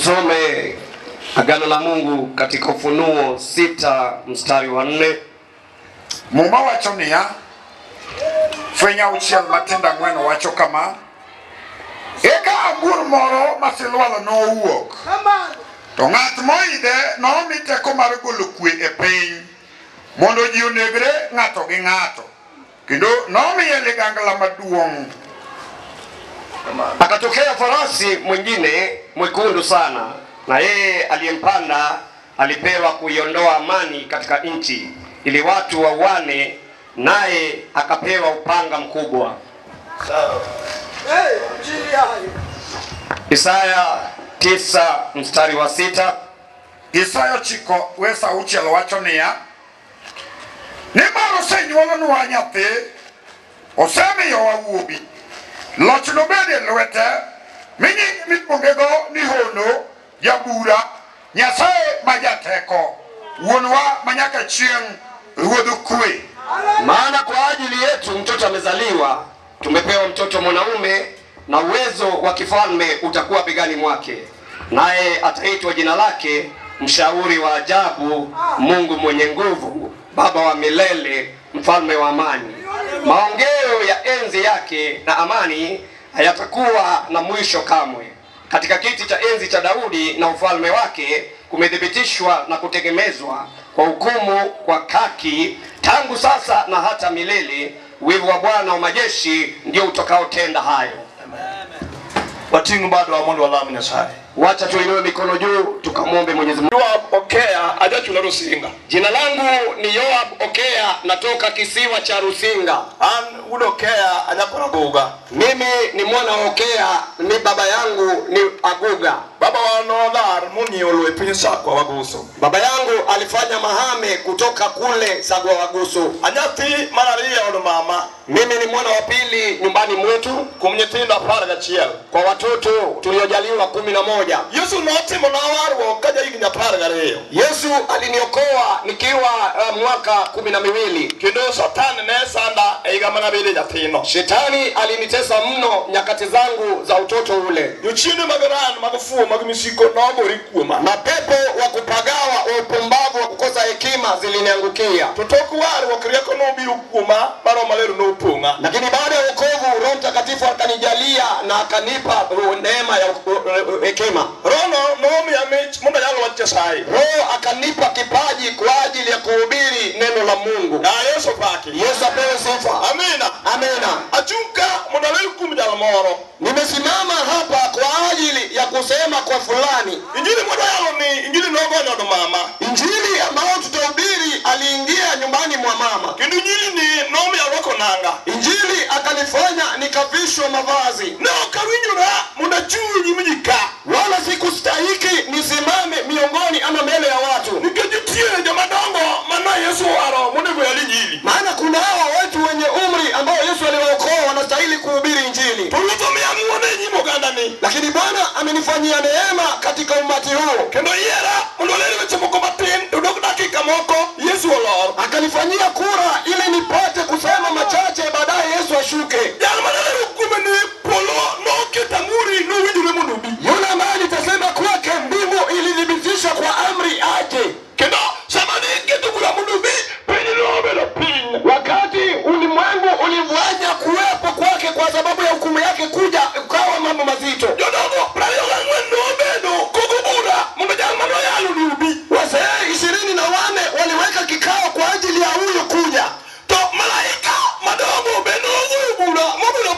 Tusome agano la Mungu katika Ufunuo 6 mstari wa 4. Muma wacho niya, Fweny 6 matindo 4 wacho kama: Eka ambuor moro masilwalo nowuok, to ng'at moidhe nomi teko mar golo kwe e piny, mondo ji onegre ng'ato gi ng'ato, kendo nomiye ligangla maduong'. Akatokea farasi mwingine mwekundu sana, na yeye aliyempanda alipewa kuiondoa amani katika nchi, ili watu wauane, naye akapewa upanga mkubwa. Isaya 9 mstari wa 6. Isaya 9 wes 6 wacho niya, nimar osenyuolonwa nyathi, osemiyowa wuowi, loch nobed e lwete, mi nying miluongego ni Hono, Jabura, Nyasaye ma Jateko, Wuonwa manyaka chieng', Ruodh Kwe. Maana kwa ajili yetu mtoto amezaliwa, tumepewa mtoto mwanaume, na uwezo wa kifalme utakuwa begani mwake, naye ataitwa jina lake Mshauri wa Ajabu, Mungu mwenye nguvu, Baba wa milele, Mfalme wa amani. Maongeo ya enzi yake na amani hayatakuwa na mwisho kamwe. Katika kiti cha enzi cha Daudi na ufalme wake kumethibitishwa na kutegemezwa kwa hukumu kwa haki tangu sasa na hata milele. Wivu wa Bwana wa majeshi ndio utakaotenda hayo. Wating'o badwa mondo walam Nyasaye. Wacha tuinue mikono juu tukamwombe Mwenyezi Mungu. Joab Okea ajachula Rusinga. Jina langu ni Joab Okea, natoka kisiwa cha Rusinga. An wuod Okea anyakor Aguga. Mimi ni mwana wa Okea, ni baba yangu ni Aguga. Baba wa nodar mong'iewo lowo e piny Sakwa Wagusu. Baba yangu alifanya mahame kutoka kule Sagwa Wagusu. Anyathi mar ariyo e od mama Mimi ni mwana wa pili nyumbani mwetu kuom nyithindo 11. Kwa watoto tuliojaliwa 11. Yesu notimona warruok ka jahigni 12. Yesu aliniokoa nikiwa mwaka 12. Kendo Satan ne sanda e higa mana abede nyathino. Shetani alinitesa mno nyakati zangu za utoto ule. Jochiende mag ran mag fuwo mag misiko nogore kuoma. Mapepo wa kupagawa wa upumbavu wa kukosa hekima ziliniangukia. To tok warruok rieko nobiro kuoma ma Roho Maler nopong'a. Lakini baada ya wokovu Roho Mtakatifu akanijalia na akanipa neema ya hekima. Roho no nomiya mich mondo ayal wach Nyasaye. Roho akanipa kipaji kwa ajili ya kuhubiri neno la Mungu. Na Yesu paki. Yesu apewe sifa. Amina. Amina. Achung' ka mondo aler kuom jal moro. Nimesimama hapa kwa ajili ya kusema kwa fulani. Injili mwadwa yalo ni injili nogonyo od mama. Injili ambayo tutahubiri aliingia nyumbani mwa mama. Kendo injili ni nomiyo arwako nanga. Injili akanifanya nikavishwa mavazi. Ne ok awinjora mondo achung' e nyim ji ka. Wala sikustahiki nisimame miongoni ama mbele ya watu. Nikech nitie joma dongo mane Yesu owaro monego yal injili. Maana kuna hawa watu wenye umri ambao Yesu aliwaokoa wanastahili kuhubiri injili. To Ruoth omiya ng'wono e nyim ogandani. Lakini Bwana amenifanyia neema katika umati huo. Kendo yiera mondo aler weche moko matin to dok dakika moko Yesu olor. Akanifanyia kura ili nipate kusema machache, baadaye Yesu ashuke. Jal manalero kuome ni polo noketo amuri nowinjore mondo obi. Yule ambaye nitasema kwake mbingu ilithibitisha kwa amri aje. Kendo sama ne iketo bura mondo obi, piny nobedo piny. Wakati ulimwengu ulifanya kuwepo kwake kwa sababu ya hukumu yake kuja, ukawa mambo mazito. Jodongo 24 nobedo kogo bura mondo jal manoyalo ni obi. Wazee 24 waliweka kikao kwa ajili ya huyu kuja. To malaika madongo be nogoyo bura mobedo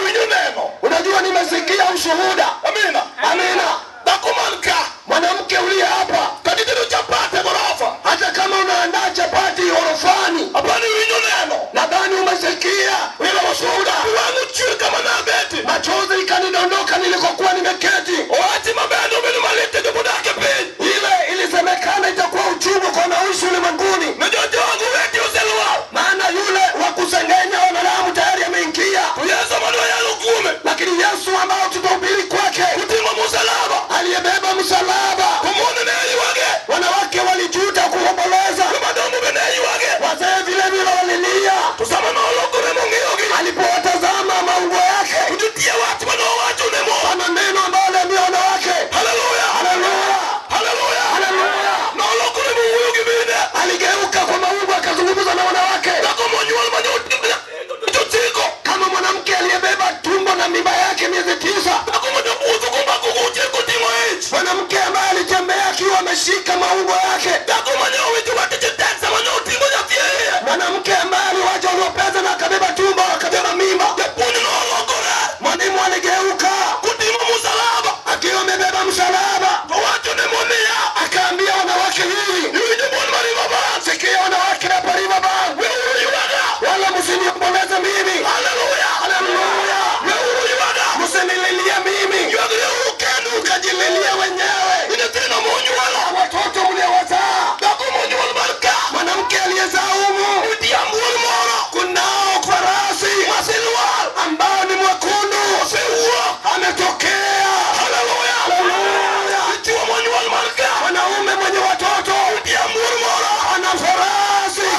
Awinjo neno. Unajua, nimesikia ushuhuda. Amina. Amina. Dhako man ka. Mwanamke uliye hapa, Kata itedo chapat e gorofa. Hata kama unaandaa chapati ghorofani, Apani iwinjo neno. Nadhani umesikia ile ushuhuda. Wang' ochwer kama nabeti. Machozi ikanidondoka nilikokuwa nimeketi. Owachi maber nobedo malit ne jomodak e piny. Ile ilisemekana itakuwa uchungu kwa wanaoishi ulimwenguni, Ne jojogo weti oselwar. Maana yule wa kusengenya wanadamu tayari ameingia, To Yesu madwa yalo kuome. Lakini Yesu ambao tutahubiri kwake, Oting'o musalaba. Aliyebeba msalaba, To mon ne ywage. Wanawake walijuta kuomboleza, Jomadongo be ne ywage. Wazee vile vile walilia. To sama nolokore mong'iyogi, Alipowatazama maungo yake, to nitie wach manowacho ne mon. Pana neno ambalo aliambia wanawake. Haleluya. Haleluya. Haleluya. Haleluya. Nolokore mowuoyo gi mine. Aligeuka kwa maungo akazungumza na wanawake. Dhako monyuol manyochiko. Kama mwanamke aliyebeba tumbo na mimba yake miezi 9. Dhako manowuotho komako goche koting'o ich. Mwanamke ambaye alitembea akiwa ameshika maungo yake. Dhako mane owinjo wach tich tek sama ne oting'o nyathi e iye. Mwanamke ambaye aliwacha waliopesa na akabeba tumbo akabeba mimba. Japuonj nolokore. Mwalimu aligeuka koting'o musalaba. Akiwa amebeba msalaba. Owacho ne mon niya, Akaambia wanawake hivi, iwinjo mon ma Riverbank, sikia wanawake hapa Riverbank, weuru ywaga. Wala msiniomboleze mimi. Haleluya. Haleluya. Weuru ywaga. Msinililie mimi. Ywagreuru kendu. Mkajililie wenyewe. Ni nyithindo munywolo. Watoto mliowazaa. Dhako monyuol mar ka. Mwanamke aliyezaa humu. Nitie ambuor moro. Kunao farasi ma silwal ambao ni mwekundu. Osewuok. Ametokea. Haleluya. Haleluya. Dichuo monyuol mar ka. Mwanaume mwenye watoto. Nitie ambuor moro. Ana farasi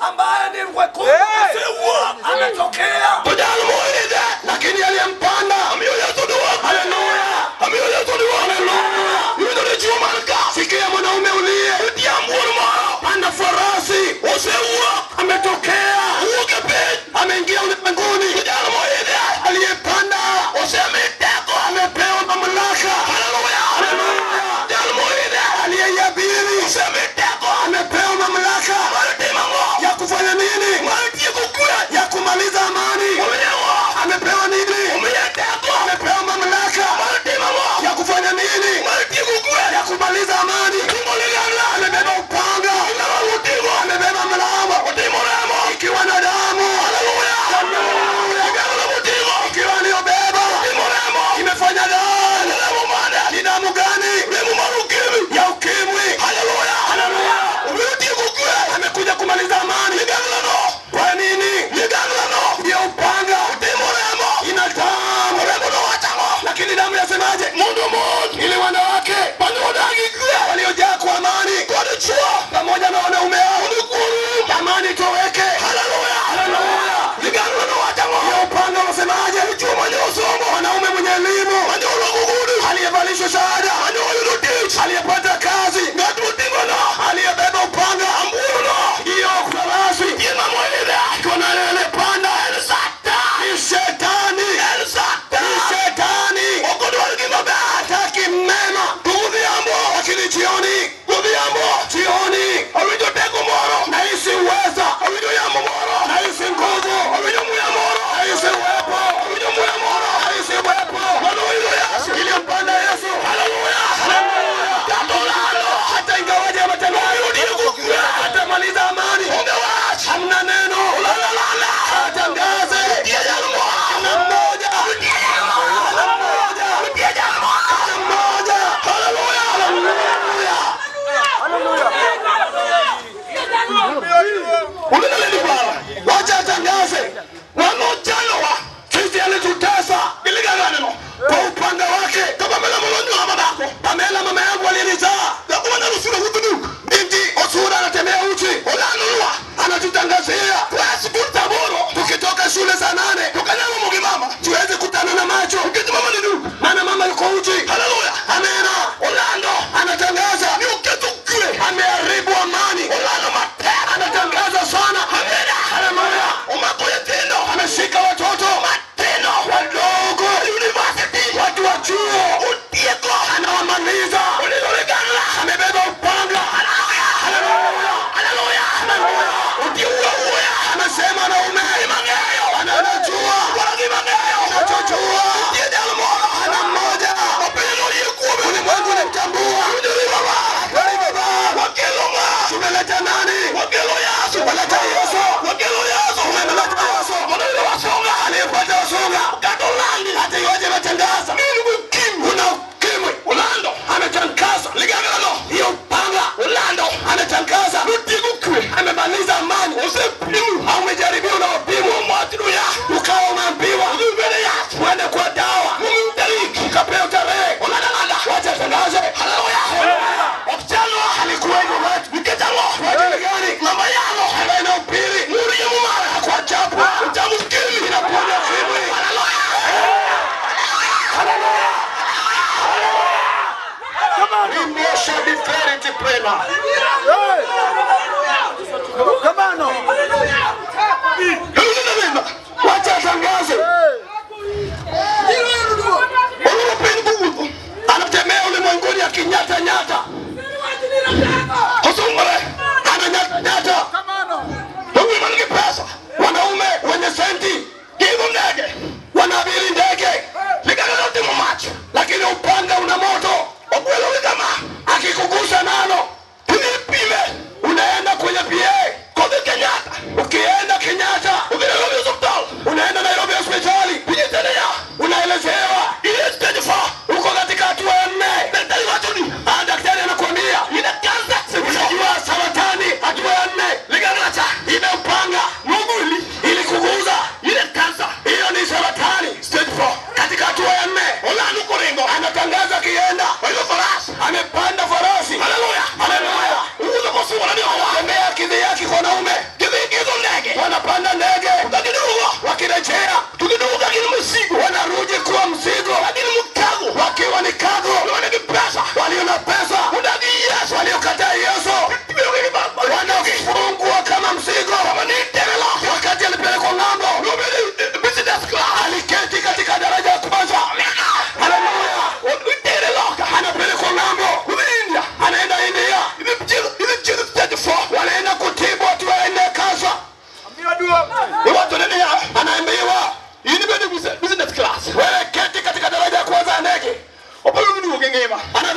ambaye ni mwekundu. Osewuok. Ametokea. To jal moidhe. Lakini aliyempanda. Amiyo Yesu duong'. Haleluya. Amiyo Yesu duong'. Haleluya. Iwinjo dichuo mar ka. Sikia mwanaume uliye. Nitie ambuor moro. Ana farasi. Osewuok. Ametokea. Owuok e piny. Ameingia ulimwenguni. To jal moidhe. Aliyepanda. Osemi teko. Amepewa mamlaka. Haleluya. Haleluya. Jal moidhe. Aliyeiabiri. Osemi teko. Amepewa mamlaka. Mar timo ang'o? Ya kufanya nini? Mar tieko kwe. Ya kumaliza amani. Omiye ang'o? Amepewa nini? Omiye teko. Amepewa mamlaka. Mar timo ang'o? Ya kufanya nini? Mar tieko kwe. Ya kumaliza amani. Oting'o ligangla. Amebeba upanga. Ligangla oting'o. Amebeba mlama. Otimo remo. Ikiwa na damu. Haleluya. Haleluya. Ligangla moting'o. Ikiwa aliyobeba. Otimo remo. Imefanya damu. Remo mane? Ni damu gani? Remo mar ukimwi. Ya ukimwi. Haleluya. Haleluya. Obiro tieko kwe. Amekuja kumaliza amani. Ligangla no. Kwa nini? Ligangla no. Ya upanga. Otimo remo. Ina damu. Remo no wacho ang'o? Lakini damu yasemaje? Mondo mon. Ili wanawake Mane odagi kwe. waliojaa kwa amani Kod chwo. pamoja na wanaume wao. Mondo kwe orum. Amani itoweke. Haleluya. Haleluya. Ligangla no wacho ang'o? Ya upanga unasemaje? Dichuo mane osomo. Mwanaume mwenye elimu Mane orwako ogudu. aliyevalishwa shahada Mane oyudo tich. aliyepata kazi Ng'at moting'o no. aliyebeba upanga Ambuor no. hiyo farasi Nitie ng'ama oidhe. kuna aliyepanda En Satan. ni shetani. En Satan. Ni shetani. Ok odwar gima ber. Hataki mema. To godhiambo. Lakini jioni, Godhiambo. jioni Awinjo teko moro. nahisi uweza, Awinjo yamo moro. nahisi nguvu, Awinjo muya moro. nahisi uwepo, Awinjo muya moro. nahisi uwepo Mane oidho Yesu. iliyompanda Yesu. Haleluya. Haleluya. Kata olalo. Hata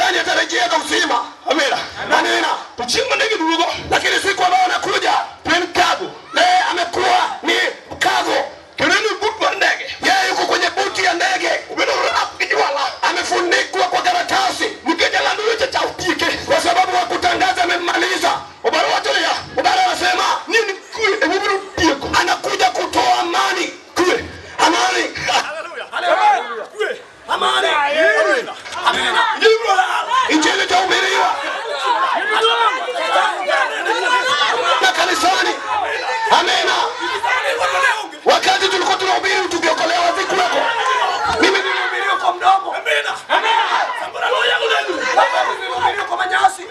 gani atarejea na uzima? Amina. Amina. To chieng' mane giduogo, Lakini siku ambayo anakuja to en cargo. naye amekuwa ni cargo. Kendo en e boot mar ndege. Yeye yuko kwenye buti ya ndege, Obedo wrap gi jwala. amefunikwa kwa karatasi, Nikech jaland weche cha otieke. kwa sababu wa kutangaza amemmaliza. Obaro wacho niya, Ubara anasema ni en kwe emobiro tieko. anakuja kutoa amani, Kwe. amani. Kwe. Amani. Amina. Amina. Injili biro lal. Injili itahubiriwa na kanisani. Amina. Wakati tulikuwa tunahubiri tukiokolewa sikuweko. Mimi nilihubiriwa kwa mdomo. Amina. Sambora noyalo nelu. Nilihubiriwa kwa manyasi.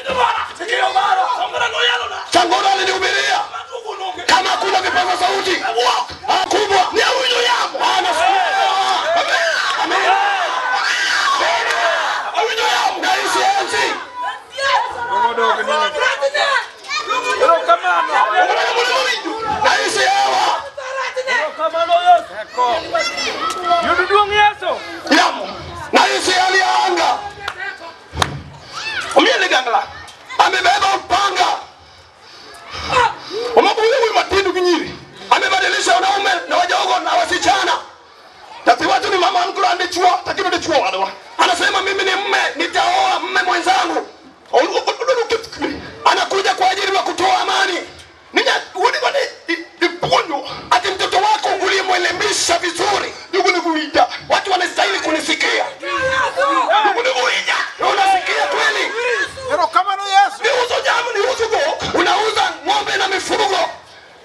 Sikio bara. Sambora noyalo na. Sangoro alinihubiria Matugo nonge. kama hakuna vipaza sauti Walk. Kubwa. Ni awinjo yamo. Anasikia. Amina. Awinjo yamo. Na hisi enzi. Obaro mondo mowinjo. Na hisi hewa. Yamo. Na hisi hali ya anga. Omiye ligangla. Amebeba upanga. Omako wuoyi matindo gi nyiri. Amebadilisha wanaume na wadogo na wasichana. Nyathi wacho ni mama an koro an dichuo takino dichuo wadwa. Anasema mimi ni mme, nitaoa mme mwenzangu. Odwaro ket kwe. Anakuja kwa ajili ya kutoa amani. Ni wuodi mane ipuonjo. Ati mtoto wako uliyemwelimisha vizuri, Jogo onego winja. watu wanastahili kunisikia. Jogo onego winja. Unasikia kweli? Niuso jamni, iuso dhok. Unauza ng'ombe na mifugo.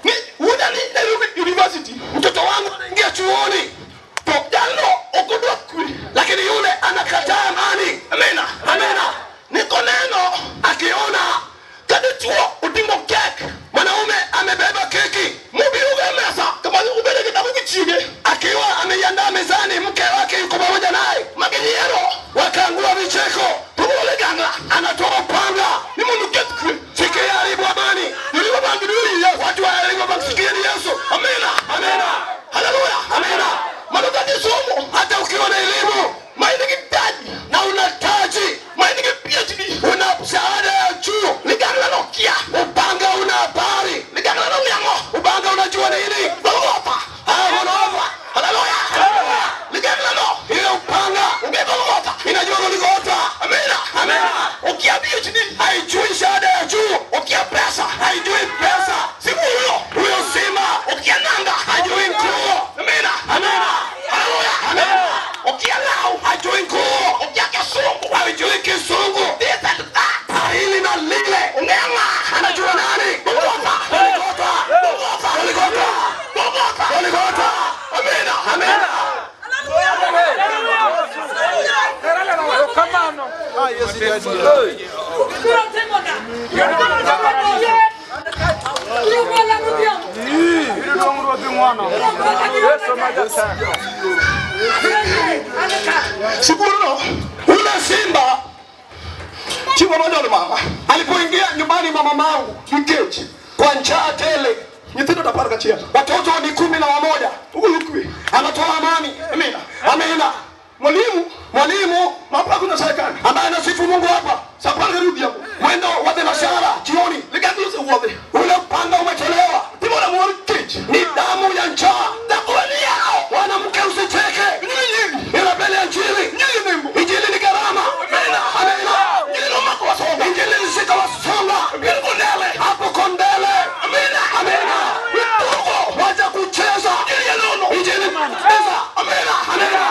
Ni wuoda ni Nairobi University. Mtoto wangu anaingia chuoni, To jalno ok odwa kwe. lakini yule anakataa amani. Amina. Amina. Ni koneno Akiona ka dichuo oting'o kek mwanaume amebeba keki mobiro go e mesa kama obedo gi dhako gi chiege akiwa ameiandaa mezani, mke wake yuko pamoja naye, ma ginyiero wakaangua vicheko. to ogolo ligangla Anatoa upanga, ni mondo oket kwe. sikia, haribu amani. Joriwo bang' giduogo Yesu. Watu waharibu wamsikieni Yesu. Amina. Amina. Haleluya. Amina. Mano kata isomo Hata ukiwa na elimu ma in gi taji na una taji, ma in gi PhD una shahada ya juu, ligangla no kia. Upanga una habari, Ligangla no ng'ang'o. upanga unajua nini? Golgotha. Ah, Golgotha. Haleluya. Ligangla no. Ile upanga Onge Golgotha. inajua Golgotha. Amina. Amina. Okia PhD. Haijui shahada ya juu, Okia pesa. haijui pesa. Sibuyo. Huyo simba Okia nanga. hajui nguo. Amina. Amina. Haleluya. Amina. Okia law. Hajui nguo, Okia kisungu. hajui kisungu, This and that. hili na lile. Ong'eng'a. Anajua nani? Golgotha. Golgotha. Golgotha. Golgotha. Golgotha. Golgotha. Amina. Amina. Sibuor no. Ule simba Chiwo madolo mama. alipoingia nyumbani mwa mamangu Nikech. kwa njaa tele, Nyithindo to 11. watoto ni 11, Ogolo kwe. anatoa amani. Amina. Amina. Mwalimu. Mwalimu Mapako Nyasaye kanyo. ambaye anasifu Mungu hapa, Sa 12 odhiambo. mwendo wa thenashara jioni, Ligangla osewuodhi. ule upanga umetolewa, Timo remo mar kech. ni damu ya njaa. Dhako ni yawo. Mwanamke usicheke, Injili nyiri. ila mbele ya Injili. Injili nengo. Injili ni gharama. Amina. Amina. Injili nomako wasonga. Injili ilishika wasonga Injili kondele. hapo Kondele. Amina. Amina. Mitugo. Wacha kucheza Injili ya nono. Injili cheza. Amina. Amina.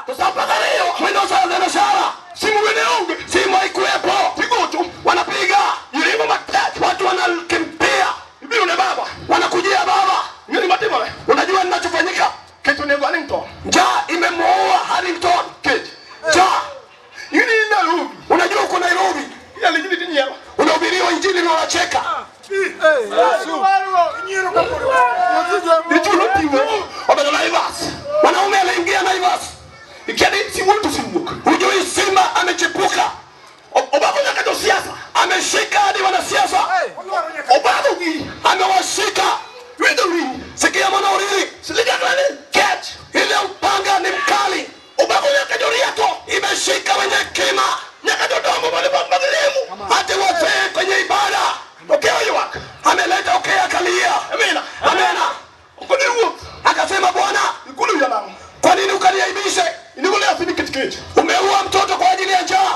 To sa 12 Mwendo saa thenashara, Simu bende onge. simu haikuwepo, Tigocho. wanapiga Jiringo matek. watu wanakimbia, Ibiro ne baba. wanakujia baba. Ng'eni matimore. Unajua ninachofanyika? Kech onego Harrington. Njaa imemuua Harrington. Kech. Njaa. Ing'eni in Nairobi. Unajua uko Nairobi Inyalo injili tinyiero. unahubiriwa injili na unacheka. Dichuo noting'o obedo Naivas. Mwanaume aliingia Naivas, Ikia ni sibuor to osewuok. hujui simba amechipuka, Obako nyaka josiasa. ameshika hadi wanasiasa, Obadhogi. amewashika. Winjo ring. Sikia mwana uriri, Ligangla ni kech. ile upanga ni mkali, Obako nyaka jorieko. imeshika wenye kima, Nyaka jodongo Nise. Umeua mtoto kwa ajili ya njaa.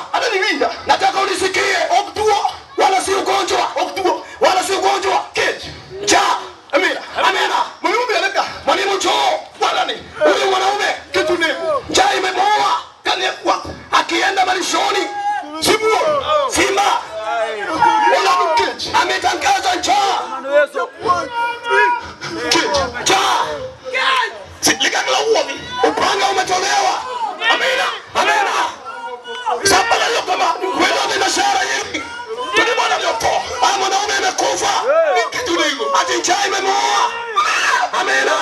Nataka unisikie. Wala si ugonjwa. Wala si ugonjwa. Njaa. Amina. Mwalimu njoo. Huyu mwanaume njaa imemuua. Akienda malishoni simba ametangaza njaa. Njaa. Upanga umetolewa. Amina. Amina. Kwenda biashara nyingi. Ah, mwanaume amekufa. Ati njaa imemuua. Amina.